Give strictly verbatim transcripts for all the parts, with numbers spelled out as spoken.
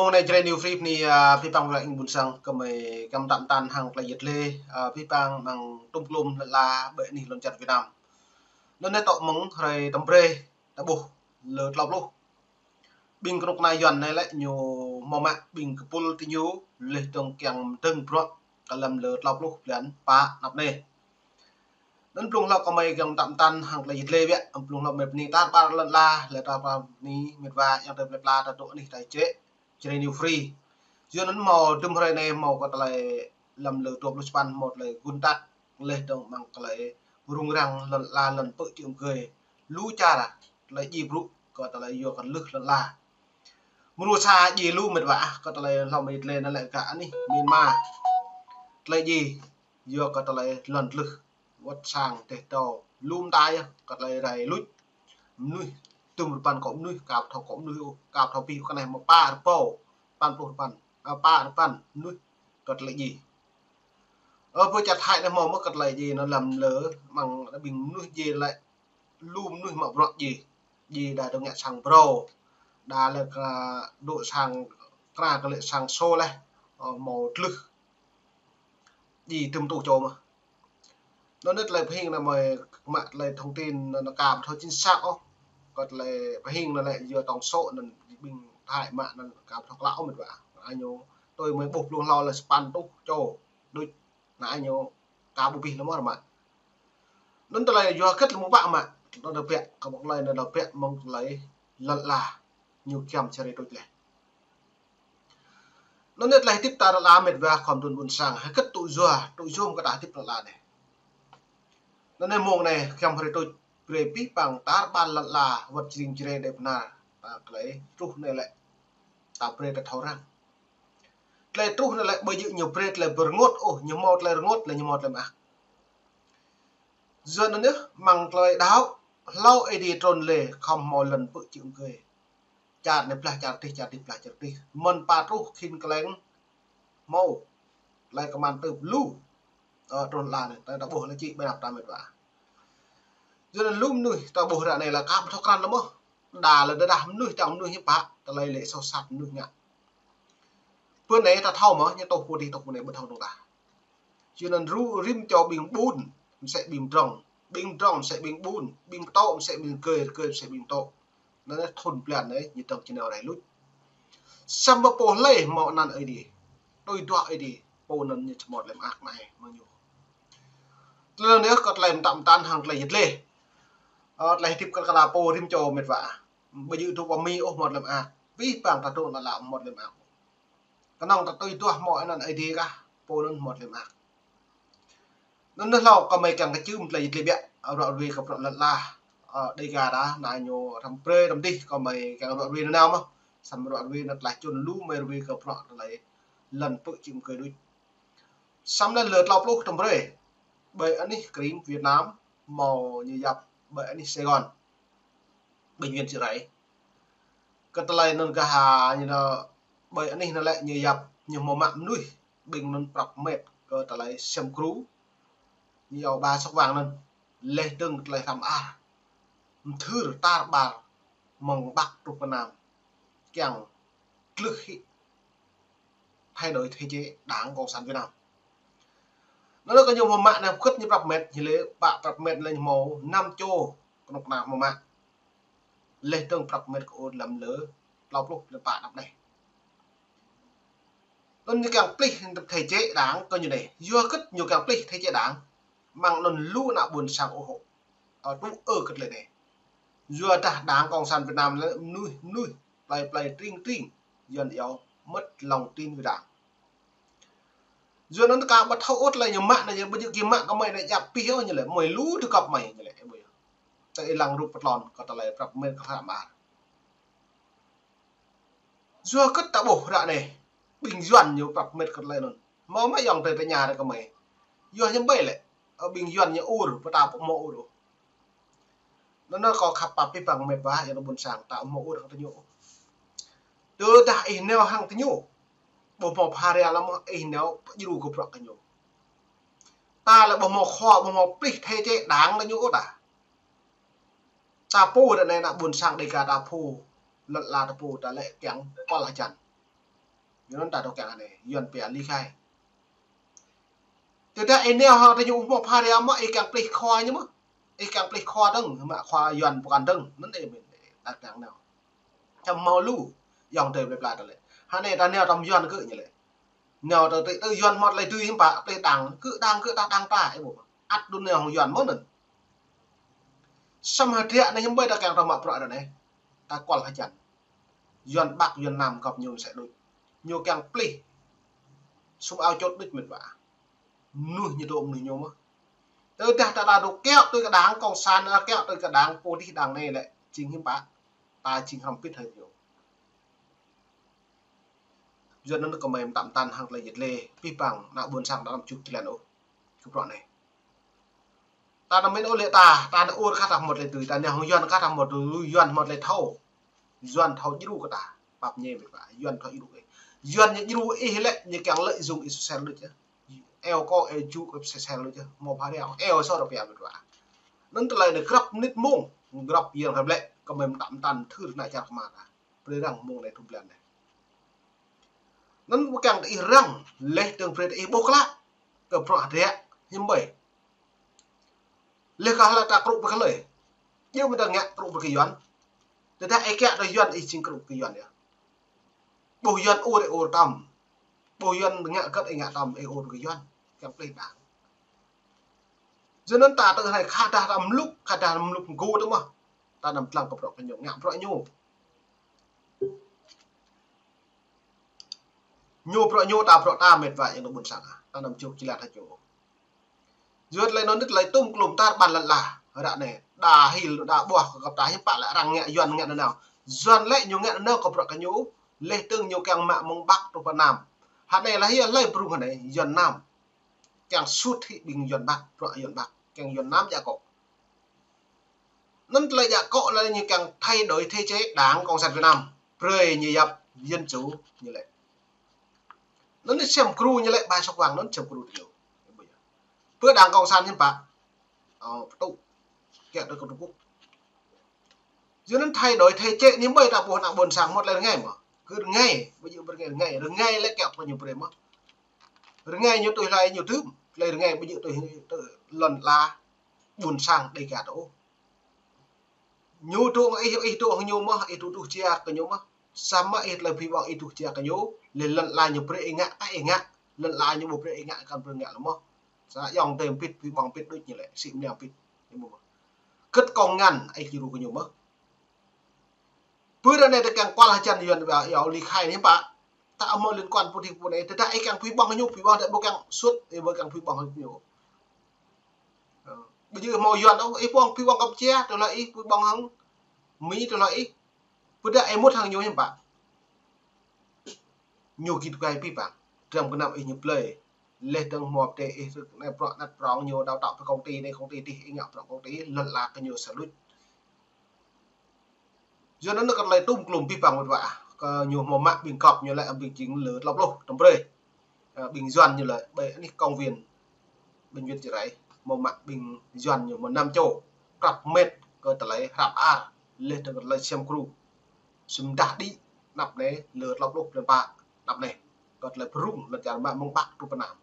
Mông anai Jrai New Free bơni, a, pih pang wai ing ƀuôn sang kơmơi kiăng mơtam mơtăn hăng tơlơi yet lê, a, pih pang mơ̆ng tŭm klum lŏn ala ƀơi anih lŏn čar Việt Nam. Anŭn anai tŏ mơ̆ng hrơi tơm brơi ta ƀuh lơ tlâo pluh. Ƀing kơnuk kơna Yuan anai lĕ ñu hmâo mă ƀing kơpul ti ñu laih dơ̆ng kiăng mơdơ̆ng bruă kơ lăm lơ tlâo pluh blan pă anăp anai. Anŭn blung hlâo kơmơi kiăng mơtam mơtăn hăng tơlơi yet lê biă, blung hlâo mơi bơni tar ƀar lŏn ala, lĕ tar ƀar bơni mĕt wa yang tơlơi plơi pla ta dŏ anih ta črĕ, Jrai New Free. Yua anŭn hmâo tŭm hrơi anai hmâo kơ tơlơi lăm lơ dua pluh sapăn hmâo tơlơi gun tăk laih dơ̆ng mơ̆ng tơlơi rŭng răng lŏn ala lŏn pơ̆ čư̆ mơgơi. Lu čar tơlơi djai brŭ kơ tơlơi yua kơ lưh lŏn ala. Mơnuih sa djai lu mĕt wa kơ tơlơi hlâo mơi yet lê anŭn lĕ gah anih Myanmar. Tơlơi djai yua kơ tơlơi lŏn lưh wơ̆t sang teh tâo lu mơta yơh kơ tơlơi rai luč. Mơnuih tŭm rơpăn kơ mơnuih, ka pơthâo kơ mơnuih ôh, ka pơthâo pih kơ anai hmâo pă rơbâo, păn pluh rơpăn, a, pă rơpăn mơnuih kơ tơlơi djai. Ơ, ƀơi čar Thái anai hmâo mơ̆ kơ tơlơi djai anŭn lăm lơ mơ̆ng ƀing mơnuih djai lĕ lu mơnuih mă bruă djai. Djai đa dŏ ngă sang brâo, đa lĕ kơ dŏ sang kra kơ lĕ sang sô laih, ơ, hmâo tlưh. Djai tŭm tŭ čô mơ̆n. Anŭn anai tơlơi pơhing anai mơi mă tơlơi thông tin anŭn ka pơthâo chính xác ôh. Kơ tơlơi pơhing anŭn lĕ yua tổng số anŭn ƀing Thái mă anŭn ka pơthâo klă ôh mĕt wa. Anai ñu tui mơi ƀuh blung hlâo lĕ sapăn tuh čô đôč. Anai ñu ka ƀu pih lơmơr mă. Anŭn tơlơi yua hơget lĕ mơ̆ pă mă. Anŭn tơlơi biă, kơ ƀuh tơlơi anŭn tơlơi biă mơ̆ng tơlơi lŏn ala ñu kiăng čơrĕ đôč laih. Anŭn anai tơlơi hơdip ta lŏn ala mĕt wa khŏm tŭn ƀuôn sang. Hơget tŭ yua, tŭ yôm kơ ta hơdip lŏn ala anai. Anŭn anai mông anai kiăng hrơi tuč brơi pih pang tar ƀar lŏn ala wơ̆t jring jrê đe bơnar. Ta tơlơi truh anai lĕ ta brơi ta thâo răng. Tơlơi truh anai lĕ ƀu djơ̆ ñu brơi tơlơi pơrơngot ôh, ñu hmâo tơlơi rơngot lĕ ñu hmâo tơlơi mơak. Yua anŭn yơh mơ̆ng tơlơi đaŏ hlâo Ơi Adai trŭn lĕ khŏm hmâo lŏn pơ̆ čư̆ mơgơi. Čar anai blah čar adih, čar adih blah čar adih. Mơ̆n pă truh khĭn kleng hmâo tơlơi kơman tưp lu. Ơ, trŭn lŏn ala anai, ta, ta ƀuh lĕ čih ƀơi anăp ta mĕt wa. Yua anŭn lu mơnuih ta ƀuh ră anai lĕ ka pơthâo krăn lơmơh. Đa lĕ tơdah mơnuih tơdah mơnuih ñu pă, tơlơi lĕ soh sat mơnuih ngă. Bơ anai ta thâo mơ̆, ñu tŏ pô dih tŏ pô anai ƀu thâo dơ̆ng tah. Yua anŭn rĭm čô ƀing ƀun mơsĕ ƀing pơdrŏng, ƀing pơdrŏng mơsĕ ƀing ƀun, ƀing pơtŏ mơsĕ ƀing rơgơi, rơgơi mơsĕ ƀing pơtŏ. Anŭn anai thŭn blan anai ñu dơ̆ng či nao rai luč. Samơ̆ pô hlơi hmâo anăn Ơi Adai, tui duah Ơi Adai, pô anŭn ñu či hmâo tơlơi mơak mơai mơ̆ng ñu. Tơlơi anai kơ tơlơi mơtam mơtăn hăng tơlơi yet lê. Ơ, tơlơi hơdip kơ ta pô rĭm čô mĕt wa. Ƀu djơ̆ dŏ pơ Mi ôh hmâo tơlơi mơak. Pih pang ta dŏ lŏn ala hmâo tơlơi mơak. Kơnơ̆ng ta tui duah hmâo anăn Ơi Adai kah, pô anŭn hmâo tơlơi mơak. Anŭn anai hlâo kơmơi kiăng kơčưm tơlơi yet lê biă, a, ruă ruai kơ bruă lŏn ala. A, Dega đa, anai ñu răm brơi răm dih kơmơi kiăng ruă ruai nanao mơ̆. Samơ̆ ruă ruai anŭn tơlơi čun lu mơi ruai kơ bruă tơlơi lŏn pơ̆ čư̆ mơgơi đôč. Samơ̆ lĕ lơ tlâo pluh tơm brơi. Ƀơi anih krĭng Việt Nam, hmâo ñu yap ƀơi anih Sài Gòn. Bệnh viện Chợ Rẫy. Kơ tơlơi anŭn gah ha ñu nao ƀơi anih anŭn lĕ ñu yap ñu hmâo mă mơnuih ƀing anŭn prăp met kơ tơlơi sem kru. Ñu yua ba sŏk wang anŭn. Laih dơ̆ng tơlơi hrăm ar. Mơthưr tar ƀar mơ̆ng Bắc truh pơ Nam. Kiăng tlưh hĭ thay đổi thể chế Đảng Cộng sản Việt Nam. Anŭn anai kơ ñu hmâo mă anai hơget ñu prăp met, ñu lĕ pă prăp met lĕ ñu hmâo năm čô kơnuk kơna hmâo mă. Laih dơ̆ng prăp met kơ ôn lăm lơ tlâo pluh lăm pă anăp anai. Anŭn ñu kiăng plih thể chế Đảng kơ ñu anai. Yua hơget ñu kiăng plih thể chế Đảng. Mơ̆ng anŭn lu ană ƀuôn sang ủng hộ. Ơ, tŭ ư kơ tơlơi anai. Yua dah Đảng Cộng sản Việt Nam lĕ mơnuih, mơnuih, plơi, plơi, tring, tring. Yuan iâu mất lòng tin với Đảng. Yua anŭn ta ka ƀu thâo ôh tơlơi ñu mă anai, ñu ƀu djơ̆ gih mă kơ mơi anai djăp pih ôh ñu lĕ, mơi lu tơgăp mơi ñu lĕ, ih ƀuh yơh. Ta ih lăng rup pơtlon kơ tơlơi prăp met kơ hră mar. Yua hơget ta ƀuh ră anai, ƀing Yuan ñu prăp met kơ tơlơi anŭn. Hmâo mơ̆ ayŏng adơi tơña ră kơ mơi. Yua ñu ƀai lĕ, ơ, ƀing Yuan ñu ur, pơtă pơhmâo ur. Anŭn anai kâo khăp pap pih pang mĕt wa, ayŏng adơi ƀuôn sang, ta hmâo ur hăng tơ ñu. Tơdah ih nao hăng tơ ñu. Ƀu hmâo pha ria lăm ih nao pơdjru kơ bruă kơ ñu. Ta lĕ ƀu hmâo khua, ƀu hmâo plih thể chế Đảng kơ ñu ôh ta. Ta pô ră anai ană ƀuôn sang Dega ta pô, lŏn ala ta pô ta lĕ kiăng păl hơjăn. Yua anŭn ta dŏ kiăng anai, Yuan pia ly khai. Tơdah ih nao hăng tơ ñu mơ̆ pha ria mơ̆, ih kiăng plih khua ñu mơ̆. Ih kiăng plih khua dơ̆ng, mă khua Yuan pơkŏn dơ̆ng. Anŭn ih mĭn, ta kiăng nao. Čăm hmâo lu, yŏng tơ plih pla tơ lĕ. Hă anai ta nao tơm Yuan kơ ñu lĕ. Nao tơ tơ Yuan hmâo tơlơi tui hiư̆m pă, plih đang, kơ đang, kơ ta đang ta, ih ƀuh. Ăt đun nao hăng Yuan mơ̆n anŭn. Samơ̆ hơdră anai hiư̆m ƀơi ta kiăng ta mă bruă ră anai. Ta kual hơjăn. Yuan Bắc, Yuan Nam gŏp ñu sĕ đôč. Ñu kiăng plih. Sum ao čôt đôč mĕt wa. Mơnuih ñu dŏ mơnuih ñu mơ̆. Tơdah ta, ta dŏ kiaŏ tui kơ đảng cộng sản, kiaŏ tui kơ đảng pô đih đảng anai lĕ, jing hiư̆m pă. Ta jing hrŏm pĭt hơi ñu. Yua anŭn kơmơi mơtam mơtăn hăng tơlơi yit lĕ, pih păng, ană ƀôn sang ta anăm čuk jơlan ôh. Kơ bruă anai. Ta anăm mĭn ôh lĕ ta, ta anăm ur kah ta hmâo tơlơi tui, ta nao hăng Yuan kah ta hmâo tơlơi, Yuan hmâo tơlơi thâo. Yuan thâo djru kơ ta, pap ñe mĕt wa, Yuan thâo djru kơ. Yuan ñu djru ih lĕ, ñu kiăng lợi dụng ih sosel đôč yơh. Eo kơ, eo ču kơ sosel đôč yơh, hmâo pha ria, eo sô rơpia mĕt wa. Anŭn tơlơi anai grăp mơnit mông, grăp Yuan kơ lĕ, kơmơi mơtam mơtăn thưr ană čar kơmă ta. Brơi răng mông anai thŭn blan anai. Anŭn ƀu kiăng tơ ih răng, leh dơ̆ng brơi tơ ih ƀuh klă. Kơ bruă hơdră, hiư̆m ƀơi. Leh kah lă ta krŭ brơi kơ lơi. Djơ̆ mơ̆ ta ngă krŭ brơi kơ Yuan. Tơdah ih kiaŏ tơ Yuan ih jing krŭ brơi kơ Yuan yơh. Ƀuh Yuan ur ih ur tăm. Ƀuh Yuan ngă kơ̆t ih ngă tăm ih ur brơi kơ Yuan. Kiăng plih đang. Yua anŭn ta tơ anai khă dah ta mlŭk, khă dah mlŭk mgu tơ mơ̆. Ta anăm lăng kơ bruă kơ ñu, ngă bruă ñu. Ñu bruă ñu ta bruă ta mĕt wa yơh ană ƀôn sang. Ta anăm čuk jơlan hă ñu. Yua tơlơi anŭn tơlơi tum klum tar ƀan lăn ala. Ră anai. Đa hil, đa ƀuah kơ găp ta hiư̆m pă lĕ arăng ngă Yuan ngă nanao. Yuan lĕ ñu ngă nanao kơ bruă kơ ñu. Leh dơ̆ng ñu kiăng mă mơ̆ng Bắc truh pơ Nam. Hă anai lah yơh lơi brung hă anai, Yuan Nam. Kiăng sut hĭ ƀing Yuan Bắc, bruă Yuan Bắc. Kiăng Yuan Nam djă akŏ. Anŭn tơlơi djă akŏ lĕ ñu kiăng thay đổi thể chế Đảng Cộng sản Việt Nam. Brơi ñu yap dân chủ ñu lĕ. Anŭn ñu sem gru ñu lĕ bai sŏk wang anŭn sem gru tơ ñu. Pơ Đảng Cộng sản hiư̆m pă. Ơ, pơtŭ. Kiăng tơ kơ Trung Quốc. Yua anŭn thay đổi thể chế anai ƀơi ta ƀuh ană ƀôn sang hmâo tơlơi rơngai mơ̆. Kơ rơngai, ƀu djơ̆ ƀu rơngai, rơngai. Rơngai lĕ kiaŏ kơ ñu brơi mơ̆. Rơngai ñu tui hlơi ñu tŭm, tơlơi rơngai ƀu djơ̆ tui, tui lŏn ala ƀôn sang Đêga ta ôh. Ñu dŏ ih, ih dŏ hăng ñu mơ̆, ih dŏ tuh jia kơ ñu mơ̆. Samơ̆ ih tơlơi phi ƀơ̆ng ih tuh jia kơ ñu, leh lŏn ala ñu brơi ih ngă, ta ih ngă, lŏn ala ñu ƀu brơi ih ngă, kăn brơi ngă lơ mơ̆. Sa yŏng tơm pĭt, phi ƀơ̆ng pĭt đôč ñu lĕ, sĭ mơ̆ pĭt. Ñu mơ̆. Kơ̆t kông ngăn, ih djru kơ ñu mơ̆. Pơ ră anai ta kiăng kual hơjăn Yuan wa yua ly khai anai pă. Ta hmâo liên quan pô đih pô anai, tơdah ih kiăng phi ƀơ̆ng ñu, phi ƀơ̆ng ta ƀu kiăng sut, ih ƀu kiăng phi ƀơ̆ng hăng ñu. Ơ, ƀu djơ̆ hmâo Yuan ôh, ih ƀơ̆ng phi ƀơ̆ng Kampuchia, tơlơi ih phi ƀơ̆ng hăng Mi, tơlơi ih. Pơdah ih mŭt hăng ñu hiư̆m pă. Ñu git gai pih păng. Dram gơnam ih ñu plơi. Leh dơ̆ng hmâo tơ ih rơ̆k anai bruă anăt prong ñu đào tạo pơ công ty anai công ty đih ih ngă bruă công ty lŏn ala kơ ñu sa luč. Yua anŭn kơ tơlơi tum klum pih păng mĕt wa. Kơ ñu hmâo mă ƀing gŏp ñu lĕ ƀing jing lơ tlâo pluh tơm brơi. Ơ, ƀing Yuan ñu lĕ ƀơi anih công viên bệnh viện Chợ Rẫy. Hmâo mă ƀing Yuan ñu hmâo năm čô. Prăp mĕt kơ tơlơi hrăp ar. Leh dơ̆ng kơ tơlơi sem gru. Sem dah đĭ anăp anai lơ tlâo pluh blan pă anăp anai. Kơ tơlơi pơrŭng lŏn čar mă mơ̆ng Bắc truh pơ Nam.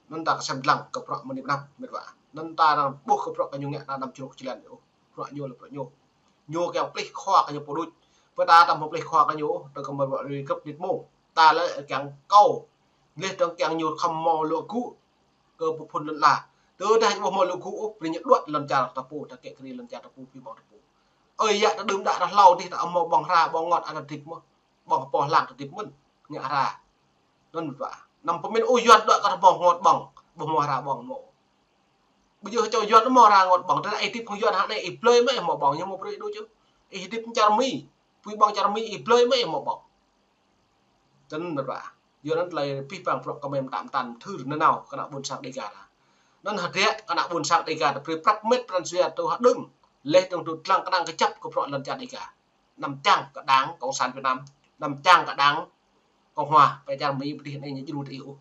Anŭn ta kơsem lăng kơ bruă mơnip anăp mĕt wa. Anŭn ta arăng ƀuh kơ bruă kơ ñu ngă ta anăm čruk jơlan ñu. Bruă ñu lĕ bruă ñu. Ñu kiăng plih khua kơ ñu pô đôč. Pơ ta ta hmâo plih khua kơ ñu, tơ kơ mơ̆ bruă ri găp nit mông. Ta lĕ kiăng kâo. Leh dơ̆ng kiăng ñu khŏm hmâo luă gŭ. Kơ pơphun lŏn ala. Tơdah ñu ƀu hmâo luă gŭ ôh, brơi ñu đuaĭ lŏn čar ta pô, ta kiăng kri lŏn čar ta pô, phi ƀơ̆ng ta pô. Ơi yă ta đưm đă ta hlâo dih ta hmâo ƀơ̆ng hra, ƀơ̆ng ngot, ta hơdip mơ̆. Ƀơ̆ng pô hlang ta hơdip mơ̆n, ngă hra. Anŭn mĕt wa. Anăm pơmĭn ôh Yuan đuaĭ kơ ta hmâo ngot ƀơ̆ng, ƀu hmâo hra ƀơ̆ng hmâo. Ƀu djơ̆ čô Yuan hmâo hra ngot ƀơ̆ng, tơdah ih hơdip hăng Yuan hă anai ih blơi mơ̆ ih hmâo ƀơ̆ng, ñu hmâo brơi đôč yơh. Ih hơdip hăng čar Mi, phi ƀơ̆ng čar Mi ih blơi mơ̆ ih hmâo ƀơ̆ng. Tơl anŭn mĕt wa. Yua anŭn tơlơi pih păng bruă kơmơi mơtam mơtăn thưr nanao kơ ană ƀôn sang Đêga ta. Anŭn hơdră kơ ană ƀôn sang Đêga ta brơi prăp mĕt pran jua tơ hơđơ̆ng. Leh dơ̆ng tŭ lăng kơnang kơjăp kơ bruă lŏn čar Đêga. Anăm čang kơ Đảng Cộng sản Việt Nam, anăm čang kơ Đảng Cộng hòa, pơ čar Mi pơ đih anai ñu djru tơ ih ôh.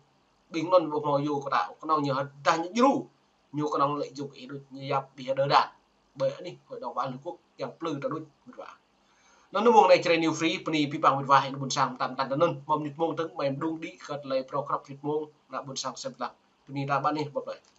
Ƀing anŭn ƀu hmâo yua kơ ta, kơnơ̆ng ñu hơdah ñu djru, ñu kơnơ̆ng lợi dụng ih đôč, ñu yap ƀing đơ đan. Ƀơi anih Hội đồng Bảo an Liên Hợp Quốc kiăng plư ta đôč, mĕt wa. Anŭn mơ̆ng anai Jrai New Free, bơni pơpă wĭt wa, ƀôn sang tam tăn tăn anŭn, mơ̆ng mơnit mông tơ̆ng, mơ̆ng đung đĭ, kơt lĕ prŏng krăp mơnit mông, ană ƀôn sang sem lăng. Bơni ta ƀă anih, bye bye.